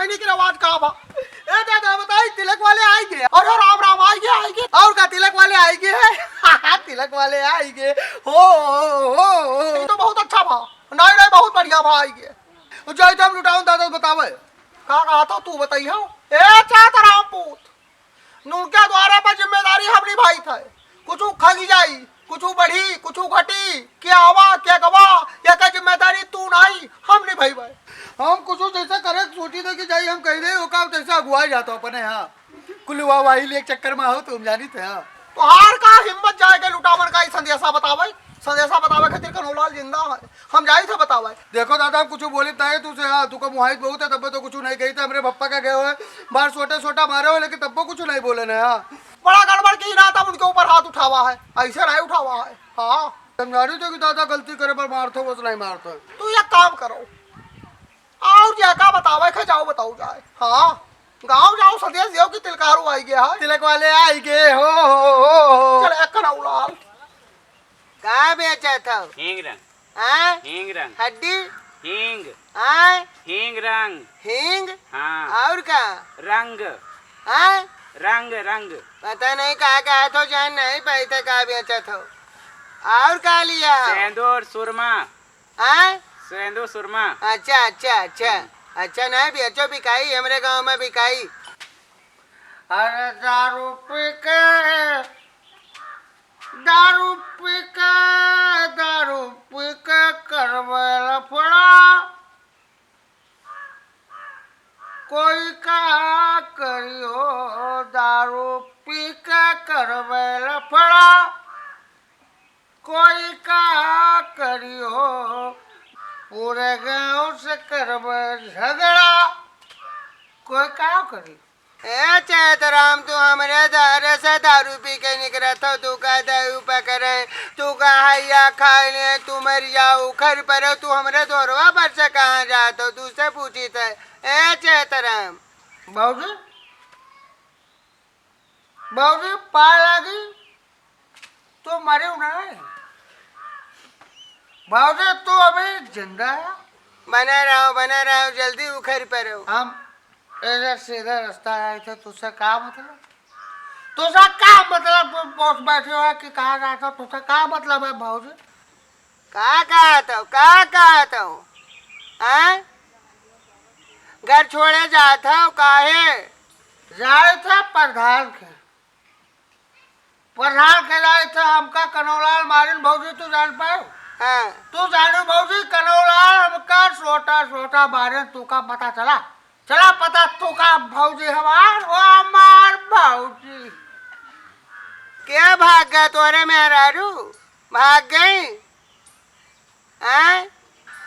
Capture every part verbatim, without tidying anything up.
नहीं की आवाज का बा? ए दादा बताई, तिलक वाले आइगे। अरे राम राम, आइगे, आइगे। और का, तिलक वाले आइगे है? तिलक वाले आइगे। हो, हो, हो, हो। ये तो बहुत अच्छा भा। नहीं, नहीं, बहुत बढ़िया भा, आइगे। जय धर्म लुटाऊं दादा बतावे। का कहा था तू बताई हो? ए चातराम पूत, नुनके द्वारे पर जिम्मेदारी हम निभाइत है। कुछु खगि जाई, कुछु बढ़ी, कुछु घटी, के आवा, के गवा, एकर जिम्मेदारी तू नाई, हम निभाई भाई। हम कुछु जैसे करे सोची दे कि जाई, हम कही दे, ओका तैसे अगुआ जात हो अपने यहाँ। कुल वाह वाही ले एक चक्कर में हो तुम जानी थे, हाँ। तोहार का हिम्मत जाए के लुटावन का ई संदेशा बतावे? संदेशा बतावे खातिर कन्हौलाल जिंदा है। हम जाई थे बतावे। देखो दादा, हम कुछ बोली ताए तू से, हाँ, तू का मुहाइत बहुत है, तब तो कुछ नहीं कही थे। हमरे पप्पा का गए हुए, बार सोटा सोटा मारे हुए, लेकिन तब कुछ नहीं बोले ना, हाँ। बड़ा गड़बड़ की ना, तब उनके ऊपर हाथ उठावा है, ऐसे नहीं उठावा है। हाँ। समझारी तो कि दादा गलती करे पर मारत हो, बस नहीं मारत हो। तू एक काम करो, और जेका बतावे के जाओ, बताओ जाए। हाँ, गाँव जाओ, संदेश दियो कि तिलकारू आइगे है। तिलक वाले आइगे, हो, हो, हो, हो। चल, एक कन्हौलाल। का बेचत हो? हींग रंग। हाँ? हींग रंग। हड्डी? हींग। हाँ? हींग रंग। हींग? हाँ। और का? रंग। हाँ? रंग, रंग। पता नहीं का कहत हो, जान नहीं पाई थे का बेचत हो। और का लिया हो? सेंदूर, सुरमा। आय? सेंदूर सुरमा। अच्छा, अच्छा, अच्छा। हम्म। अच्छा, नहीं बेचो, बिकाई, हमरे गाँव में बिकाई। अरे दारू पी के, दारू पी के, दारू पी के करबे लफड़ा। कोई का करियो, दारू पी के करबे लफड़ा। कोई का करियो, पूरे गाँव से करबे झगड़ा। कोई का करी? ए चैतराम, तू हमरे द्वारे से दारू पी के निकरत हो, तू का दारू पकड़े, तू का हैया खाए ले, तू मर जाओ, उखर पड़ो, तू हमरे द्वारवा पर से कहाँ जात हो, तू से पूछी थे। ए चैतराम। भौजी, भौजी, पाय लागी, तू मरे ना है। भौजी, तू अभी जिंदा है। बना रहो, बना रहो, जल्दी उखर पड़ो। हम ऐसे सीधा रास्ता आए थे, तुझसे का मतलब? तुझसे का मतलब? तू पहुंच बैठे हो कि कहाँ जाते हो? तुझसे का मतलब है भौजी? का कहत हो? का कहत हो? हैं? घर छोड़े जात हो काहे? जाए थे प्रधान के, प्रधान के जाए थे, हमका कन्हौलाल मारिन भौजी, तू जान पायो? हाँ। तू जानू भौजी, कन्हौलाल हमका छोटा छोटा मारिन, तू का पता चला? चला पता तू का भौजी हमार, वो हमार भौजी। के भाग गए तोरे मेहरारू? भाग गई? आय?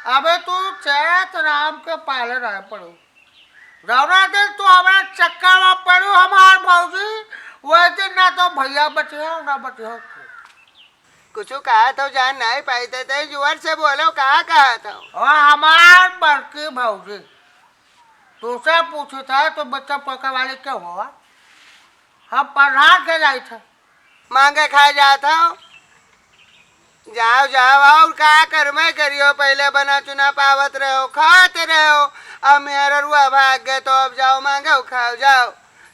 अबे तू चैत राम के पाले रहे पड़ो। जौना दिन तू हमारे चक्कर में पड़ू हमार भौजी, वह दिन ना तो भैया बचे हो, ना बचे हो तू। कुछ कहा तो जान नहीं पाई थे, ते जोर से बोलो, कहा कहा तो? और हमार बड़की भौजी, तुझसे पूछे था तो बच्चा पोका वाले क्या हुआ? हम प्रधान के जाए थे। मांगे खाए जात हो। जाओ, जाओ, और का करमे करियो, पहले बना चुना पावत रहो, खात रहो, अब मेहररुआ भाग गए, तो अब जाओ मांगो, खाओ, जाओ।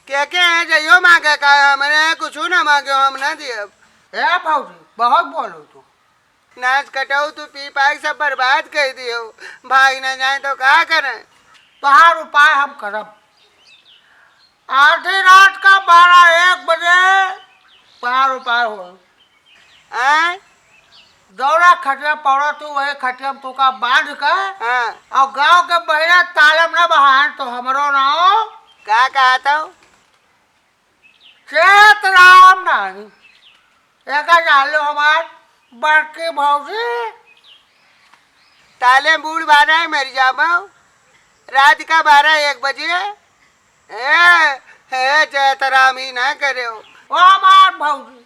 के के हैं, जइयो मांगे का, हमरे कुछ ना मांगे, हम ना दियब। ए भौजी, बहुत बोलो तू। नाच कटाऊ, तू पी पाई सब बर्बाद कर दियो, भाग ना जाए तो का करें? तोहार उपाय हम करब। आधी रात का बारह एक बजे पार उपार हो। आय? दौड़ा खटिया पौड़ा तू वही खटिया में तू का बांध के हाँ। और गांव के बहिरा तालम ना बहान तो हमरो नाव का कहत हो? चैत राम नाही। एका जान लो हमार बड़की भौजी। ताले बूढ़ बारह मर जाबो। रात का बारह एक बजे। ए, हे चैत राम ही ना करे हो। ओ हमार भौजी।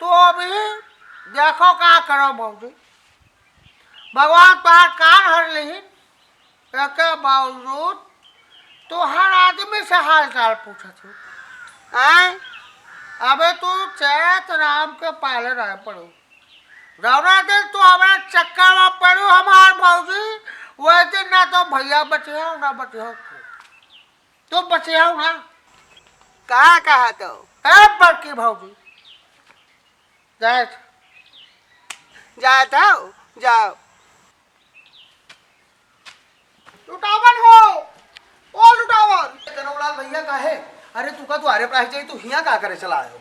तो अभी देखो का करो भौजी। भगवान तोहार कान हर लिहिन। एके बावजूद तू हर आदमी से हाल चाल पूछत हो। आय? अबे तू चैत राम के पाले रहे पड़ो। जौना दिन तू हमारे चक्कर में पड़ू हमार भौजी, वैसे ना तो भैया बचे हो, ना बचे हो। तो बचे हो ना। कहाँ, कहाँ तो? ए बड़की भौजी। जाए। जाए तो, जाओ। लुटावन हो, ओ लुटावन। कनौलाल भैया का है? अरे तू का द्वारे पर आए जाई, तू हियाँ का करे चला आयो?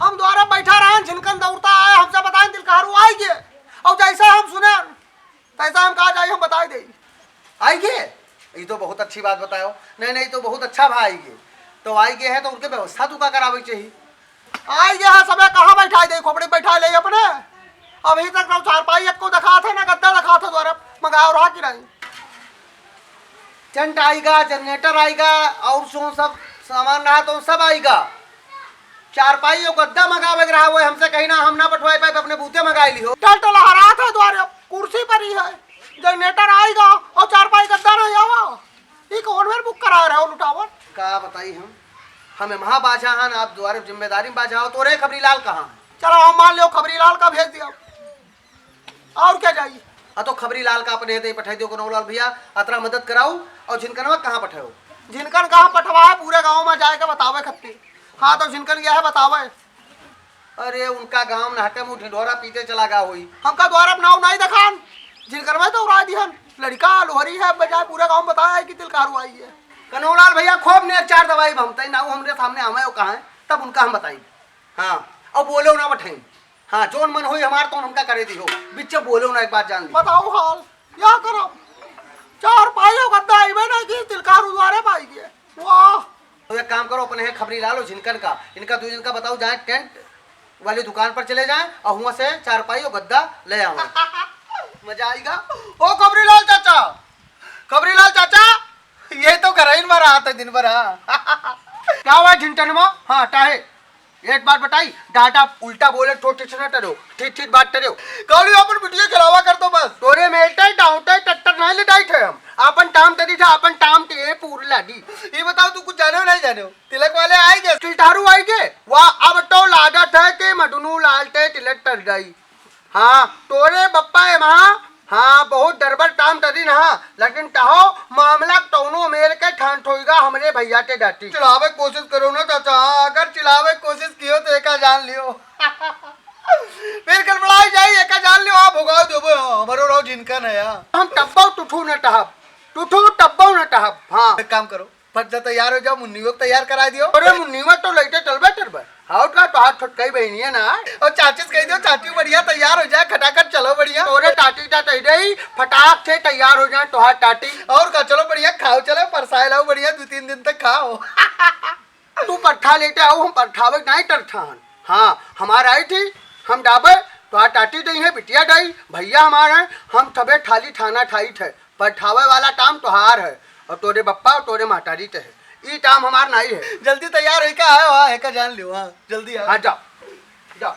हम द्वारे बैठा रहन, झिनकन दौड़ता आए, हमसे बताएं तिलकहरू आई गे। और जैसे हम सुने, तैसा हम कहा जाई, हम बताई दे। आई गे? ये तो बहुत अच्छी बात बतायो। नहीं, नहीं, तो बहुत अच्छा भा आई गे। तो आई गे है तो उनके व्यवस्था तू का करावे चाहिए। आई गे है, सबे कहाँ बैठाई दे, खोपड़ी बैठाई ले अपने। अभी तक ना चारपाई एक को दिखा थे, ना गद्दा दिखा थे, द्वारे मंगाओ रहा कि नहीं। टेंट आइगा, जनरेटर आइगा, और सो सब सामान रहा तो सब आइगा। चारपाई और गद्दा मंगावे के रहा, वो हमसे कहीं ना, हम ना पठवाए पाए, अपने बूते मंगाई लिहो। टेंट लहरा था द्वारे, कुर्सी पर ही है, जनरेटर आइगा और चारपाई गद्दा नहीं आवा। ई कौन बेर बुक करा रहे हो लुटावन? का बताई हम, हम एम्हा बाझा हन, आप द्वारे जिम्मेदारी में बाझा हो, तोरे खबरी लाल कहाँ है? चलो हम मान लियो खबरी लाल का भेज दिया, और क्या जाई? आ तो खबरी लाल का अपने दे पठाई दियो कनौलाल भैया, अतरा मदद कराऊ। और झिनकनवा कहाँ पठाओ? झिनकन कहाँ पठवा है, पूरे गाँव में जाए के बतावे खत्ती। हाँ तो झिनकन गया है बतावे। अरे उनका गाँव नहटे मुँह ढिंढोरा पीते चला गया होई। हमका द्वारा अपनाऊ नहीं देखान, झिनकनवा तो उड़ा दिहन। लड़का लोहरी है, बजाय पूरा गाँव में बताया है कि तिलकारू आई है। कनौलाल भैया खूब नेक चार दवाई भमतई ना, वो हमरे सामने आवे हो कहाँ है, तब उनका हम बताई। हाँ, और बोले ना बठाई। हाँ, जोन मन होई हमार तोन हमका करे दिहो। बिच्चे बोले ना, एक बात जान ली। बताओ हाल, क्या करब? चारपाई और गद्दा आइबे ना कि तिलकारू द्वारे पाई गए। वाह। तो एक काम करो, अपने है खबरी लाल और झिनकन का, इनका दो जन का बताओ, जाए टेंट वाली दुकान पर चले जाए और हुआ से चारपाई और गद्दा ले आवे। मजा आइगा। ओ खबरी लाल चाचा, खबरी लाल चाचा, ये तो घर ही में रहा था दिन भर, हाँ। क्या हुआ झिनटनवा? हाँ, टाहे। एक बात बताई, डाटा उल्टा बोले, ठो ठीक से ना टरो, ठीक ठीक बात टरो। कौड़ी अपन बिटिया खिलावा कर दो बस। तोरे मेटे डाउटे टट्टर नहीं लटाई थे हम। अपन टाम तरी था, अपन टाम ते पूर लाडी। ये बताओ, तू कुछ जाने हो नहीं जाने हो? तिलक वाले आए गए, तिलटारू आए गए। वाह, अब तो लागत है कि मदनू लाल ते तिलक टर जाई। हाँ, तोरे बप्पा है वहाँ। हाँ, बहुत डरबर टाम टरी ना, लेकिन टहो मामला तौनो मेर के ठान ठोइगा हमरे भैया के डाटी। चिढ़ावे कोशिश करो ना चाचा, अगर चिढ़ावे कोशिश कियो तो एका जान लियो। फिर गड़बड़ाई जाई, एका जान लियो, आप भुगाओ देबो, हाँ, हमरो रहो जिनका नया। हम टब्बो टुठू न टहब, टुठू टब्बो न टहब, हाँ। एक काम करो, फट जा तैयार हो जाओ, मुन्नीओ के तैयार करा दियो। अरे मुन्नीवा तो लइटे चलबे करबे। हाउ का तोहार छोटकई बहिनिया ना। और चाची से कह दियो, चाची बढ़िया तैयार हो जाए, खटाखट चलो बढ़िया। तोरे टाटी टा कह दे, फटाक से तैयार हो जाए तोहार टाटी। और का, चलो बढ़िया खाओ, चलो परसाए लाओ बढ़िया, दो तीन दिन तक खाओ। तू पट्ठा लेटे आओ, हम पट्ठावे नहीं टरठान। हाँ, हमार आई थी, हम डाबे, तोहार टाटी दई है, बिटिया दई, भैया हमार है, हम थबे ठाली ठाना ठाई थे। पठावे वाला टाम तोहार है, और तोरे बप्पा और तोरे महतारी ते है। ई टाम हमार नाई है। जल्दी तैयार है का? आयो, हाँ, है का जान लियो, हाँ, जल्दी आ। हाँ, जाओ, जाओ।